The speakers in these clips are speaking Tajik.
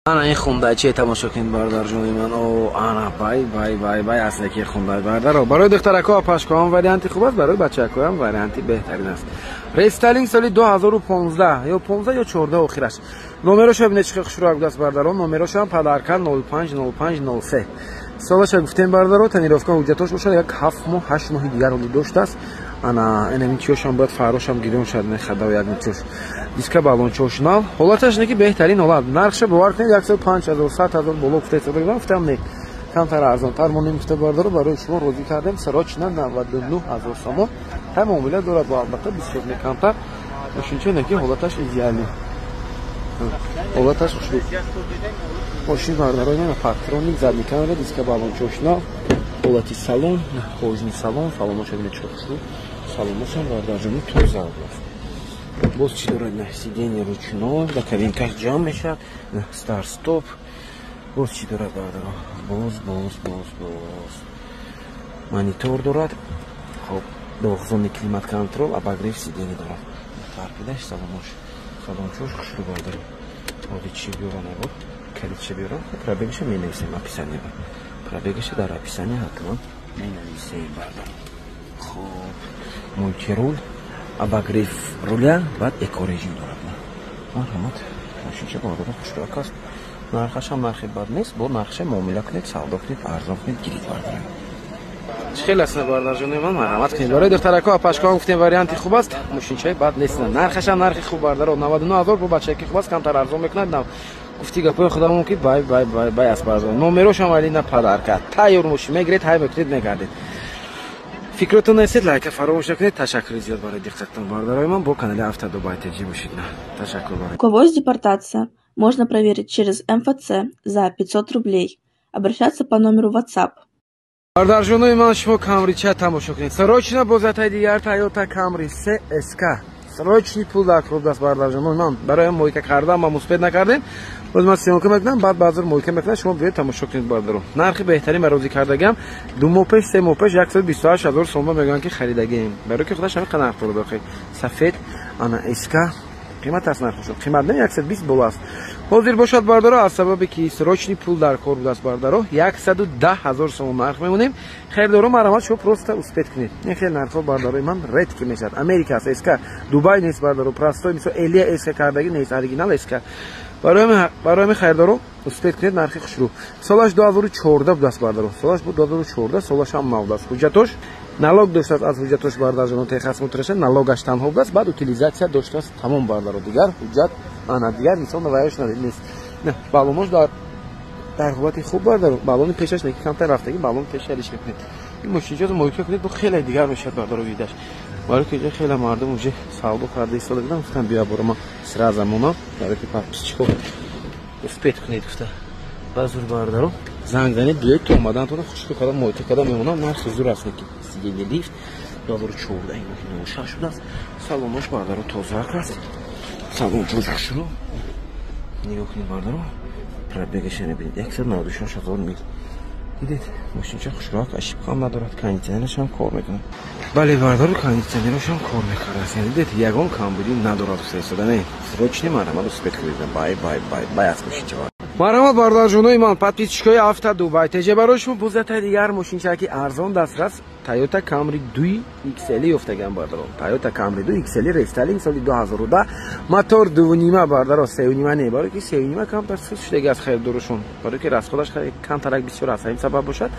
Ана ин Хундайче тамошо кунед, бародарҷони ман. О, ана бай бай бай бай аст яке Хундай, бардаро. Барои духтаракҳо, апашкоҳам варианти хуб аст, барои бачакҳоам варианти беҳтарин аст. Рестайлинг, соли 2015 ё 15 ё 14 охираш. Номероша бинед, чӣ хушрӯ будааст, бардаро. Номерошам подарка 050503. Солаша гуфтем, бардаро, тонировка, ҳуҷҷатош бошад, як 7 моҳ, 8 моҳи дигар доштааст. Ана энамин чиёшам бояд фарошам гирён шад, мехадав як чош. Диска, балончош нав. Ҳолаташ не ки беҳтарин ҳолат. Нархша бовар кунед, 105 ҳазор, 100 ҳазор боло гуфта истода будам, гуфтам не. Камтар арзонтар монем, гуфта, бардаро, барои шумо розӣ кардем. Срочно 99 ҳазор сомон. Ҳам муомила дорад бо, албатта, бисёр не, камтар. Мошинча не ки ҳолаташ идеальный. Ҳолаташ хушрӯ. Мошин, бардаро, ина парктроник, задний камера, диска, балончош нав. Ҳолати салон, кожаный салон, салоноша бинед, чӣ хушрӯ. Салоношам, бардарҷони, тоза аст. Боз чӣ дорад? На, сиденье ручной, да, кабинкаш ҷамъ мешавад, старт стоп. Боз чӣ дорад, бардаро? Боз, боз, боз, боз монитор дорад. Хоб, двухзонный климат контроль, обогрев сиденье дорад. Тарпидаш салонош, салончош хушрӯ, бардаро. Оди чӣ биёра набуд, калидча биёрам. Пробегаша менависем описание, пробегаша дар описание ҳатман менависем, бардаро. Хоб, мультируль, обогрев руля, баъд экорежим дорад. Марҳамат, мошинча, бародаро, хушрӯак аст. Нархашам нархи бад нест, бо нархша муомила кунед, савдо кунед, арзон кунед, гирид, бародаро. Чӣ хел аст, бародарҷони ман? Марҳамат кунед. Барои духтаракҳо, апашкоҳам гуфтем, варианти хуб аст, мошинчаи бад нест. Нархашам нархи хуб, бардаро, 99 ҳазор. Бо бачаки хуб аст, камтар арзон мекунад. Гуфти гапои худамон ки бай бай бай бай аст, бардаро. Номерошам вали на подарка. Тайёр мошин мегиред, ҳай мекунед, мегардед. Фикротон нестед, лайка фаромӯш накунед. Ташаккури зиёд барои диққататон, бародарои ман. Бо канали Автодубай ТЖ бошед. Ташаккур барои У кого есть депортация, можно проверить через МФЦ за 500 рублей. Обращаться по номеру WhatsApp. Бародарҷонои ман, шумо Камрича тамошо кунед. Срочно бозатаи дигар Тойота Камри се СК. Срочный пул дар клуб даст, бародарҷонои ман. Барои мойка кардан ма успеть накардем. Боз ман съёмка мекунам, баъд баъзор мойка мекунам, шумо биёед, тамошо кунед, бародаро. Нархи беҳтарин ба розӣ кардагиам. 2 моҳ пеш, 3 моҳ пеш 128 ҳазор сомон мегӯянд, ки харидагием. Барои ки худаш ҳамин қадар нарх дорад охи. Сафед, ана СК қимат аст, нархашон. Қимат не, 120 боло аст. Ҳозир бошад, бардаро, аз сабабе ки срочный пул дар кор будааст, бардаро, 110 ҳазор сомон нарх мемонем. Харидоро, марҳамат, шумо просто успеть кунед. Ин хел нархҳо, бардарои ман, редко мешавад. Америка аст, СК, Дубай нест, бардаро, простой мисол Элия СК кардагӣ нест, оригинал СК. Барои ҳамин, харидоро, успеть кунед, нархи хушрӯ. Солаш 2014 будааст, бардаро. Солаш буд 2014, солаш ҳам нав будааст. Ҳуҷҷатош налог доштааст аз ҳуҷҷатош, бардарҷонон, техосмотраша налогаш танҳо будааст, баъд утилизация доштааст, тамом, бардаро. Дигар ҳуҷҷат, ана дигар мисол наваяш нест. На, баллонош дар ҳолати хуб, бардаро. Баллони пешаш неки камтар рафтагӣ, баллони пеша алиш мекунед. Ин мошинчаро мойка кунед, бо хеле дигар мешавад, бардаро, видаш. Барои ки хеле мардум уже савдо карда истода будам, гуфтам, биё боро, ман сразу монам, барои ки подписчикҳо успеть кунед гуфта. Базур, бардаро, занг занед, биёед, то омадантона хушрӯ кардам, мойка кардам, мемонам. Нархи зур аст, ки сиденье лифт, 2014, ин мошин 06 шудааст. Салонош, бардаро, тозаак аст. Салон ҷош хушрӯ. Нигоҳ кунед, бардаро, пробегаша мебинед, 196 ҳазор мил. Дидед, мошинча хушрӯак, ошибкаам надорад, кондитсионерашам кор мекунад. Бале, бардаро, кондитсионерашам кор мекард. Дидед, ягон камбудӣ надорад, уста не. Срочный марҳамат, успеть кунед. Бай бай бай бай аст мошинча. Марҳамат, бародарҷонои ман, подписчикои Авто Дубай ТЖ, барои шумо бозатаи дигар мошинчаки арзон дастрас Toyota Camry 2 XL ёфтагиам, бародарон. Toyota Camry 2 XL рестайлинг, соли 2010, мотор 2.5, бародаро, 3.5 не, барои ки 3.5 камтар суст шудаги аз харидорушон, барои ки расходаш камтарак бисёр аст, ҳамин сабаб бошад.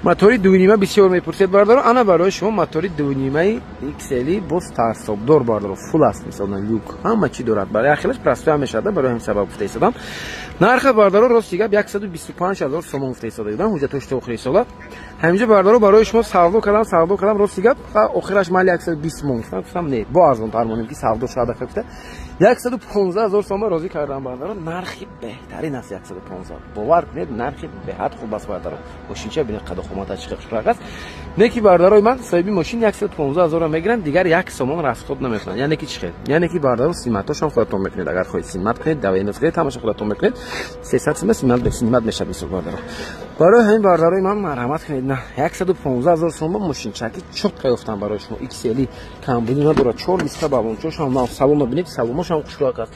Мотори 2.5 бисёр мепурсед, бародаро, ана барои шумо мотори 2.5 XL боз старт-стопдор, бародаро, фул аст, мисолан, люк, ҳама чӣ дорад. Барои ахилаш простой ҳам мешавад, барои ҳамин сабаб гуфта истодам. Нарха, бародаро, рости гап, 125 ҳазор сомон гуфта истода будам, ҳуҷҷатҳош то охири сола. Ҳаминҷо, бародаро, барои шумо савдо кардам, савдо кардам, рости гап, охираш майли 120 мон гуфтам, гуфтам не, бо арзонтар монем, ки савдо шавад, гуфта 115 ҳазор сомон розӣ кардам, бародаро. Нархи беҳтарин аст 115. Бовар кунед, нархи беҳад хуб аст, бародаро. Мошинча бинед, қаду қомата чӣ хушрак аст. Не ки, бародарои ман, соҳиби мошин 115 ҳазорро мегиранд, дигар як сомон расход намекунанд. Яъне ки чӣ хел? Яъне ки, бародаро, сниматошам худатон мекунед. Агар хоҳед, снимать кунед, давайнос кунед, ҳамаша худатон мекунед. 300 сима снимать мешавад мисол, бародаро. Барои ҳамин, бародарои ман, марҳамат кунед, на 115 ҳазор сомон мошинчаки чётко ёфтам барои шумо. XL камбудӣ надорад, чор диска баллончошам нав, салонро бинед, салоношам хушрак аст.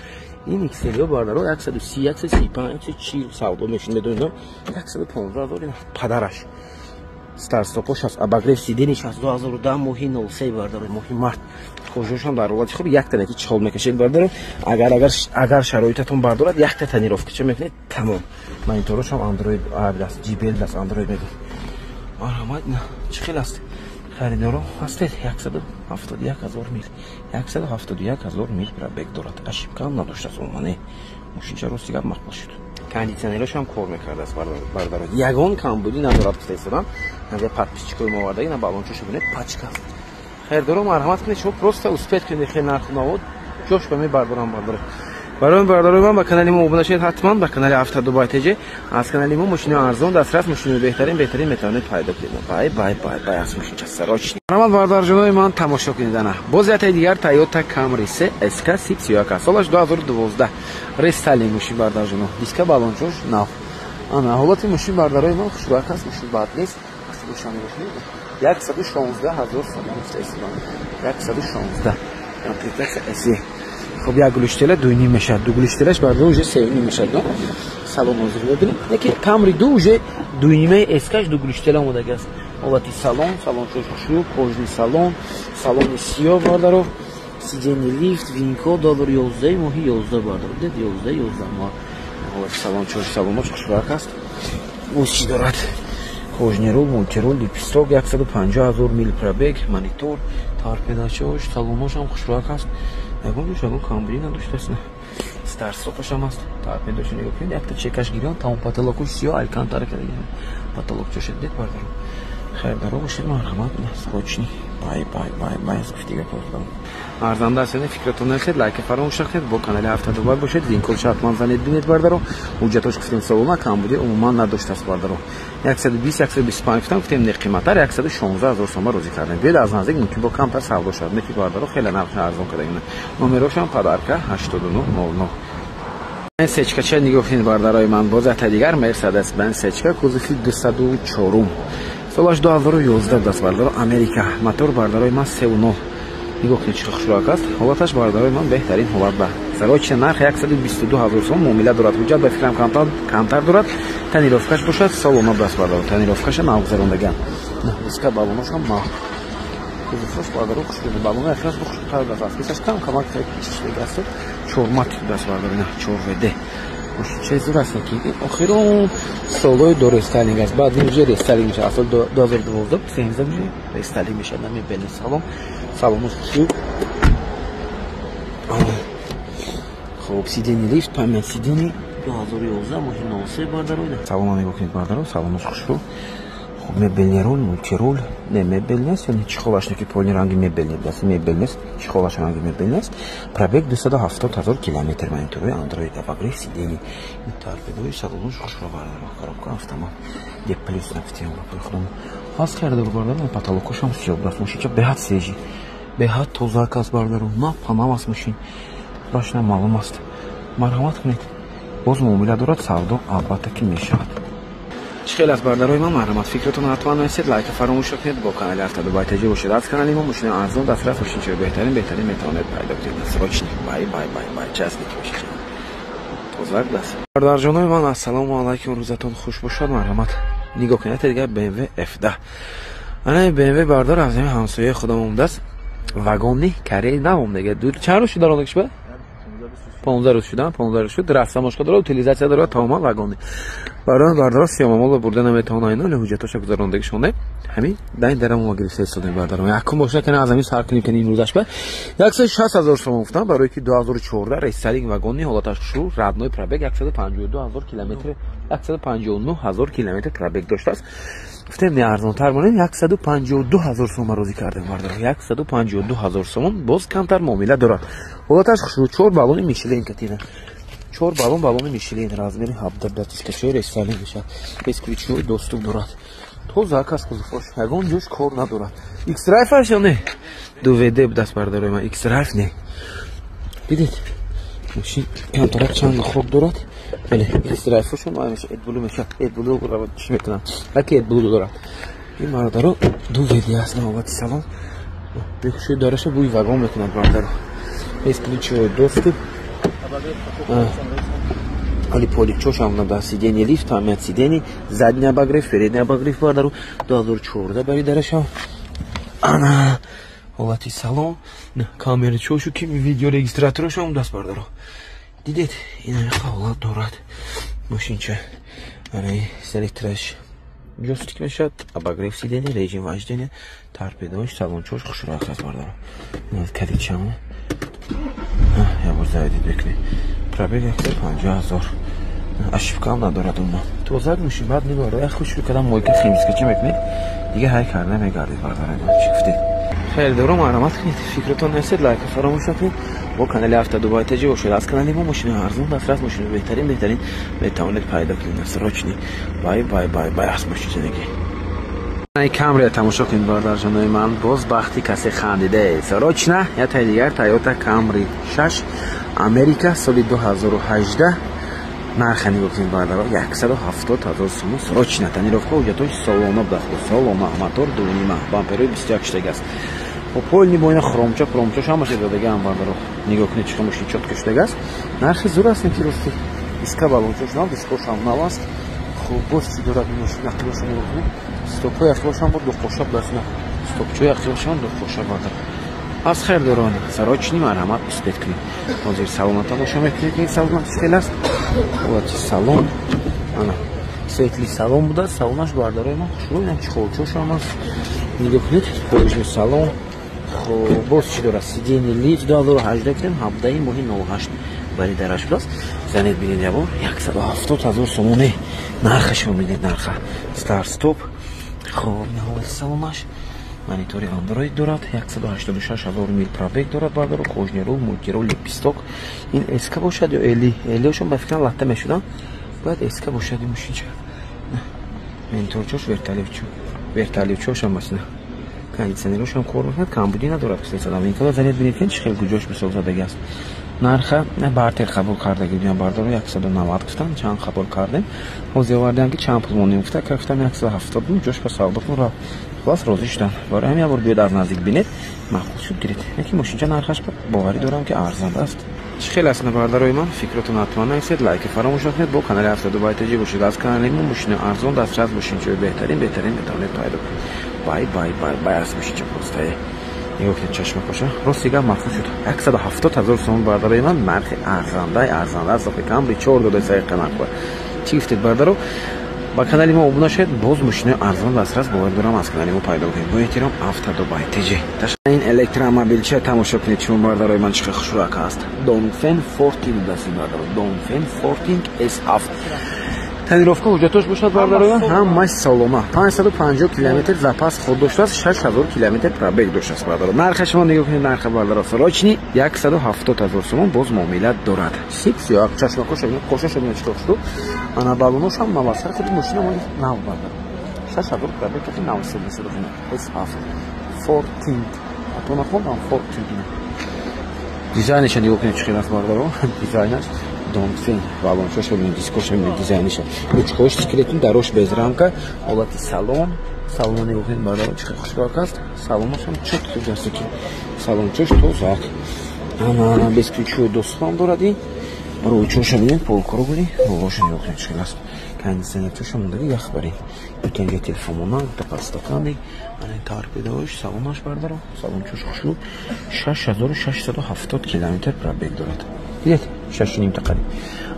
Ин XL бардаро 130, 135, 140 савдо мешин, медонед, 115 ҳазор ин падараш. Старт-стопош аст, обогрев сидений 62010 моҳи 03 бардаро, моҳи март. Кожошам дар ҳолати хуб, якта неки чиқол мекашед бардаро. Агар шароитатон бардорад, якта тонировкача мекунед, тамом. Мониторошам Android аст, JBL аст, Android мегӯяд. Марҳамат, чӣ хел аст? Харидоро ҳастед, 171 ҳазор мил, 171 ҳазор мил пробег дорад. Ошибкаам надоштааст умуман. Мошинча рости гап мақбул шуд. Кондитсионерашам кор мекардааст бардаро. Ягон камбудӣ надорад гуфта истодам. Ҳамҷа подписчикои мо овардаги, на балончошо бинед, пачка. Харидоро марҳамат кунед, шумо просто успеть кунед, хел нарху наво ҷош ба мебардорам бардаро. Барои бародарои ман ба канали мо обуна шавед ҳатман, ба канали Авто Дубай ТЖ. Аз канали мо мошини арзон, дастрас, мошини беҳтарин, беҳтарин метавонед пайдо кунед. Бай бай бай бай аз мошинча срочно. Марҳамат бародарҷонои ман тамошо кунед ана. Боз яктаи дигар Toyota Camry SK 31 солаш 2012. Рестайлинг мошин бародарҷоно. Диска балончош нав. Ана ҳолати мошин бародарои ман хушрӯяк аст, мошин бад нест. 116 ҳазор сомон гуфта истодам. 116. Комплектация SE. Хоб як гулиштела 2.5 мешавад. Ду гулиштелаш бардор уже 3.5 мешавад, но? Салон ҳозир мебинем. Яке Camry 2 уже 2.5 SK-ш ду гулиштела омодаги аст. Ҳолати салон, салончош хушрӯ, кожный салон, салони сиёҳ бардаров, сиденье лифт, винко 2011 моҳи 11 бардаров. Дед 11 11 моҳ. Ҳолати салончош, салонош хушрӯяк аст. Боз чӣ дорад? Кожный руль, мультируль, лепесток, 150 ҳазор мил пробег, монитор, торпедачош, салонош ҳам хушрӯяк аст. Ягон ҷош ягон камбудӣ надоштааст. Старт-стопаш ҳам аст. Торпедошо нигоҳ кунед, якта чекаш гирён, тамом потолокуш сиёҳ, алькантара кардагиам. Потолокчош дид бардаро. Хайрдаро бошед, марҳамат, срочный. Бай бай бай бай аз гуфтига кардам. Арзанда аст, фикратон нахед, лайка фаромӯш накунед, бо канали Авто Дубай бошед, линкҳоро ҳатман занед бинед бардаро. Ҳуҷҷатош гуфтем солона камбудӣ умуман надоштааст бардаро. 120 125 гуфтам, гуфтем не қиматтар 116 ҳазор сомон розӣ кардем. Биёед аз наздик мумкин бо камтар савдо шавад. Неки бардаро хеле нархи арзон кардагина. Номерошам подарка 8900. Сечка ча нигоҳ кунед бардарои ман, боз якта дигар Mercedes Benz сечка кузови 204. Солаш 2011 даст бардаро, Америка. Мотор бардарои ман 3.9. Нигоҳ кунед чӣ хушрӯяк аст. Ҳолаташ бардарои ман беҳтарин ҳолат ба. Сарочи нарх 122 ҳазор сом муомила дорад. Ҳуҷҷат ба фикрам камтар дорад. Тонировкаш бошад солона даст бардаро. Тонировкаша навгузарондаган. Диска балоношам нав. Кузоваш бардаро хушрӯ. Балони ахираш хушрӯтар даст аст. Кисаш кам камак чиз аст. Чормат даст бардаро, на 4 ВД. Чиз зур аст ки охирон солҳои до рестайлинг аст. Баъд уже рестайлинг мешавад. Сол 2012 13 уже рестайлинг мешавад. Намебинед салон. Салону хушрӯ. Хоб сиденье лифт, память сидений 2011 моҳи 03 бардаро. Салона нигоҳ кунед бардаро, салонаш хушрӯ. Хоб мебельный руль, мультируль. Не мебель нест, яъне чехолаш неки полный ранги мебель нест, мебель нест, чехолаш ранги мебель нест. Пробег 270 ҳазор километр монитори Android, обогрев сидений. Ин торпедои салонаш хушрӯ бардаро. Коробка автомат. Д плюс нафтиам ба худам. Ҳаст харидор бардаро, потолокошам сиёҳ аст. Мошинча беҳад свежий. Беҳад тозак аст бардаро. На панам аст мошин. Башна маълум аст. Марҳамат кунед. Боз муомила дорад, савдо албатта ки мешавад. Чӣ хел аст бардарои ман, марҳамат фикратон ҳатман нависед, лайка фаромӯш накунед, бо канали Авто Дубай ТЖ бошед. Аз канали мо мошини арзон, дастрас, мошинчаи беҳтарин, беҳтарин метавонед пайдо кунед. Срочный. Бай бай бай бай. Часник бошед. Тозак даст. Бародарҷонои ман, ассалому алайкум, рӯзатон хуш бошад. Марҳамат нигоҳ кунед дигар BMW F10. Ана BMW бардар аз ҳамин ҳамсояи худам омадааст. Вагонни Корея навом дега. Чанд рӯз шуд дар ондагиш ба? 15 рӯз шудан, 15 рӯз шуд. Растамошка дорад, утилизатсия дорад, тамоман вагонни. Барои бардар сиёмамоло бурда наметавонад ино, ҳуҷҷатоша гузарондагишонде. Ҳамин дар ин дарам мо гирифта истодем бардарам. Якум бошад кана аз ҳамин сар кунем кани имрӯзаш ба 160 ҳазор сомон гуфтам, барои ки 2014 рестайлинг вагонни ҳолаташ хушрӯ, родной пробег 152 ҳазор километр, 159 ҳазор километр пробег доштааст. Гуфтем не арзонтар монем, 152 ҳазор сомон розӣ кардем бардарам. 152 ҳазор сомон боз камтар муомила дорад. Ҳолаташ хушрӯ, 4 баллони Мишелин катина. 4 баллон баллони Мишелин размери 17 датискашои рестайлинг мешавад. Бесключевой доступ дорад. Тозак аст кузовош, ягон ҷош кор надорад. X-Drive аш ё не? 2 WD даст бардарои ман, X-Drive не. Дидед? Мошин камтарак чанг хок дорад. Бале, X-Drive-ошон ҳамеша AdBlue мешавад. AdBlue чӣ мекунад? Аки AdBlue дорад. Ин бародаро 2 WD аст навбати салон. Бекушои дараша бӯи вагон мекунад бародаро. Бесключевой доступ. Али поликчошам на сиденье лифт, память сидений, задний обогрев, передний обогрев бардару, 2014 бари дарашам. Ана ҳолати салон, камерачошу ки видеорегистраторашам даст бардару. Дидед, ин ҳамин ҳолат дорад мошинча. Ана селектораш джойстик мешавад, обогрев сиденье, режим вождения, торпедош, салончош хушрӯяк аст бардару. Калидчам. Я бор заведид бикунед. Пробег 150 000. Ошибкам надорад умма. Тоза мошин баъд нибарад. Як хушрӯ кардам мойка химическа чӣ мекунед? Дига ҳай карда мегардед бардару. Чӣ гуфтед? Хеле дору марҳамат кунед. Фикртон нестед, лайка фаромӯш накунед. Бо канали Авто Дубай ТЖ бошед. Аз канали мо мошини арзон дастрас, мошини беҳтарин, беҳтарин метавонед пайдо кунед. Срочный. Бай бай бай бай аз мошинчанаги. Ай Камри тамошо кунед бародарҷонои ман. Боз бахти касе хандиде. Срочно я тай дигар Toyota Camry 6 Америка соли 2018 нарха нигоҳ кунед бародаро 170 000 сомон срочно тонировка ҳуҷҷатҳои солона будааст. Солона мотор 2.5 бамперои 21 штаг аст. Хоб полный бойна хромча промча ҳамаша додагаам бародаро. Нигоҳ кунед чӣ мошин чётко шудагааст. Нархи зур аст ин рости. Иска балончош нав, дискошам нав аст. Хуб боз чӣ дорад ин мошин ақибаша нигоҳ кунед. Стопҳои ақибашам бо дуқоша будааст. Стопчои ақибашам дуқоша бардар. Аз хайр дорон, срочный марҳамат успеть кунед. Ҳозир салона тамошо мекунед, ин салона чӣ хел аст? Ҳолати салон. Ана светлый салон будааст, салонаш бардарои ман хушрӯ, инам чехолчошам аст. Нигоҳ кунед, кожаный салон. Хуб, боз чӣ дорад? Сиденье лифт 2018 кунем, 17 моҳи 08 бари дараш будааст. Занед бинед ябор 170 000 сомоне. Нархашро бинед, нарха. Старт стоп. Хуб, ин ҳолати салонаш. Монитори Android дорад, 186 000 мил пробег дорад бардару, кожаный рул, мультирул, лепесток. Ин СК бошад ё Эли? Элиошон ба фикрам латта мешуданд. Бояд СК бошад ин мошинча. Менторчош вертолётчо. Вертолётчошам аст. Кондиционерошам кор мекунад, камбудӣ надорад кисе садам. Ин кала занед бинед чӣ хел гуҷош мисол задаги аст. Нарха бартер қабул кардаги будем бардару 190 гуфтан, чанд қабул кардем. Ҳозир овардем ки чанд пул монем гуфта, ка гуфтам 170 бум, ҷош ба савдо кун рафт. Хулас розӣ шуданд. Барои ҳамин як бор биёд аз наздик бинед, маъқул шуд гиред. Яке мошинча нархаш боварӣ дорам ки арзанда аст. Чӣ хел аст бародарои ман? Фикротон ҳатман нависед, лайки фаромӯш накунед, бо канали Авто Дубай ТЖ бошед. Аз канали мо мошини арзон дастрас, мошинчаи беҳтарин, беҳтарин метавонед пайдо кунед. Бай бай бай бай аз мошинча простае. Нигоҳ кунед чашмакоша. Рости гап маъқул шуд. 170 000 сомон бародарои ман нархи арзанда, арзанда аст. Камри 4 дода саиқа нархба. Чӣ гуфтед бародаро? Ба канали мо обуна шавед, боз мошинои арзон дастрас бовар дорам аз канали мо пайдо кунед. Бо эҳтиром Авто Дубай ТЖ. Ин электромобилча тамошо кунед шумо бародарои ман чӣ хушрӯяк аст. Dongfeng Forthing будааст бародаро. Dongfeng Forthing S7. Тонировка ҳуҷҷатош бошад бародарои ман ҳамаш солома. 550 километр запас ход доштааст, 6000 километр пробег доштааст бародаро. Нарха шумо нигоҳ кунед, нарха бародаро срочный 170 000 сомон боз муомила дорад. Сикс ё чашмакоша кошаша бинед чӣ хушрӯ. Ана балоношам нав аст. Худи мошина мо нав бародаро. 6000 пробег ки нав ҳисоб мешавад. S7 Forthing. Ато нахондам Forthing. Дизайнеша нигоҳ кунед чӣ хел аст бародаро. Дизайнаш Dongfeng балончоша бинед, дискоша бинед, дизайниша. Ручкош скелетин, дарош без рамка, ҳолати салон. Салон нигоҳ кунед бародаро чӣ хушрӯяк аст. Салонашам чётко даст ки салончош тозак. Ана бесключевой доступ дорад ин. Рӯйчоша бинед, полкоро бинед, ролоша нигоҳ кунед чӣ хел аст. Кондиционерчоша мондаги ях барин. Дутанга телефонмона, дута подстаканник, ана торпедош, салонаш бародаро, салончош хушрӯ. 6670 километр пробег дорад. Дидед, 6.5 тақриб.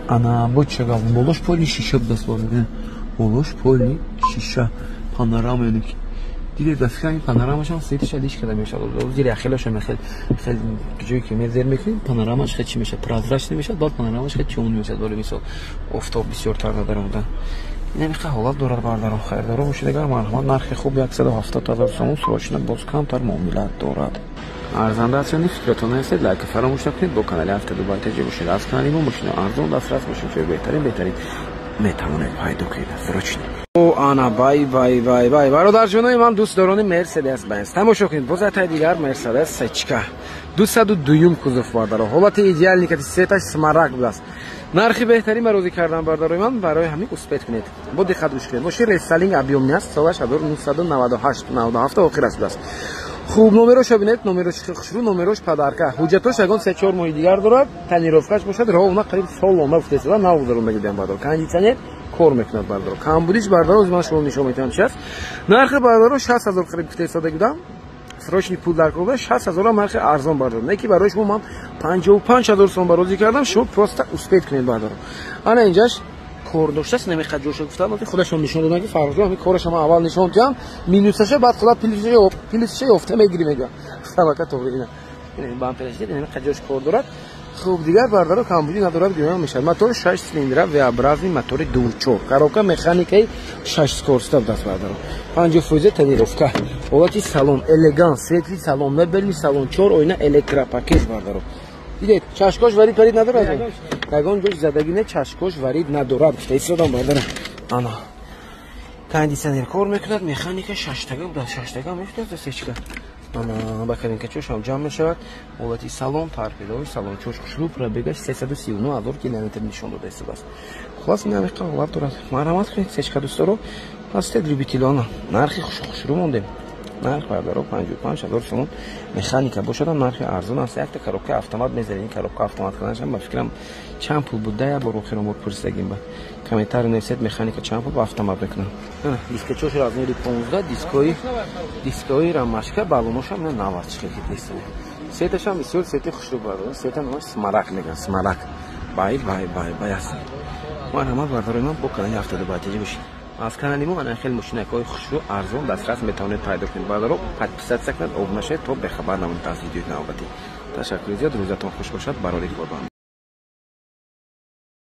Ана бо чага болош полный шиша будаст бародаро. Болош полный шиша, панорама яъне ки дидед ба фикрам ин панорамашам светиша лиш карда мешавад. Зери ахилашам хел хел ҷое ки мезер мекунем панорамаш хел чӣ мешавад? Прозрачный мешавад, баъд панорамаш хел чун мешавад. Барои мисол офтоб бисёртар надаромадан. Ин ҳамин ҳолат дорад бародаро. Хайрдоро бошед агар марҳамат, нархи хуб 170 000 сомон срочно боз камтар муомила дорад. Арзанда аст ё не фикротон нависед, лайка фаромӯш накунед, бо канали Авто Дубай ТЖ бошед. Аз канали мо мошини арзон дастрас, мошинчаи беҳтарин, беҳтарин метавонед пайдо кунед. Срочно. О ана бай бай бай бай бародарҷонои ман, дӯстдорони Мерседес Бенз тамошо кунед. Боз ятаи дигар Мерседес сечка 202 кузов бардаро. Ҳолати идеальный кати светаш смарагд будааст. Нархи беҳтарин ба розӣ кардан бардарои ман, барои ҳамин успеть кунед. Бо диққат гӯш кунед. Мошин рестайлинг объёмный аст, солаш 1998 97 охир аст будааст. Хуб, номероша бинед, номерош хушрӯ, номерош подарка. Ҳуҷҷатош ягон 3-4 моҳи дигар дорад, тонировкаш бошад, ровно қариб сол омад гуфтесада, нав гузарондагидиам бардор. Кондитсионер кор мекунад бардор. Камбудиш бардор, ман шумо нишон метиҳам чи аст. Нархи бардоро 60 ҳазор қариб гуфтесада будам. Срочный пул дар кор, 60 ҳазор нархи арзон бардор. Не ки барои шумо ман 55 ҳазор сом барозӣ кардам, шумо просто успеть кунед бардор. Ана инҷаш кор доштааст, намехоҳад ҷоша гуфтам, худашон нишон доданд, ки Фаррухҷон, ҳамин кораша ман аввал нишон диҳам, минусаша баъд худат плюсша ёфта мегирӣ, мегӯям. Сабака тоғри ина. Ина бампераш дид, намехоҳад ҷош кор дорад. Хуб, дигар бардоро камбудӣ надорад, гӯям мешавад. Мотори 6 цилиндра, V-образный мотори 2.4. Коробка механикаи 6 скоростта даст бардоро. 50% тонировка. Ҳолати салон, элегант, светлый салон, мебельный салон, 4 оина, электропакет бардоро. Дидед, чашкош варид парид надорад? Ягон ҷош задагӣ не, чашкош варид надорад. Гуфта истодам бардора. Ана. Кондитсионер кор мекунад, механика шаштага буда, шаштага мешудааст сечка. Ана ба кабинкачошам ҷамъ мешавад. Ҳолати салон, торпедои салон, чош хушрӯ, пробегаш 339 ҳазор километр нишон дода истодааст. Хулас, ин ҳамиқа ҳолат дорад. Марҳамат кунед, сечка дӯстдоро, ҳастед любителона. Нархи хушрӯ мондем. Нарх бардаро 55 ҳазор сомон, механика бошадам, нархи арзон аст. Якта коробка автомат мезанем, коробка автомат карданашам ба фикрам чанд пул буда, як бор охирон бор пурсидагим, ба комментарий нависед, механика чанд пул ба автомат мекунам. Дискачош размери 15, дискои рамашка, баллоношам на нав аст, чихел ки сеташам бисёр сети хушрӯ бардор, сета номаш смарак мегӯянд, смарак. Бай бай бай бай аст. Марҳамат бардорои ман, бо канали ҳафтаду баъдиҷи бошед. Аз канали мо ана хеле мошинакҳои хушрӯ, арзон, дастрас метавонед пайдо кунед. Бардоро подписаться кунед, обуна шавед, то бехабар намонед аз видеои навбатӣ. Ташаккури зиёд, рӯзатон хуш бошад, барори худо.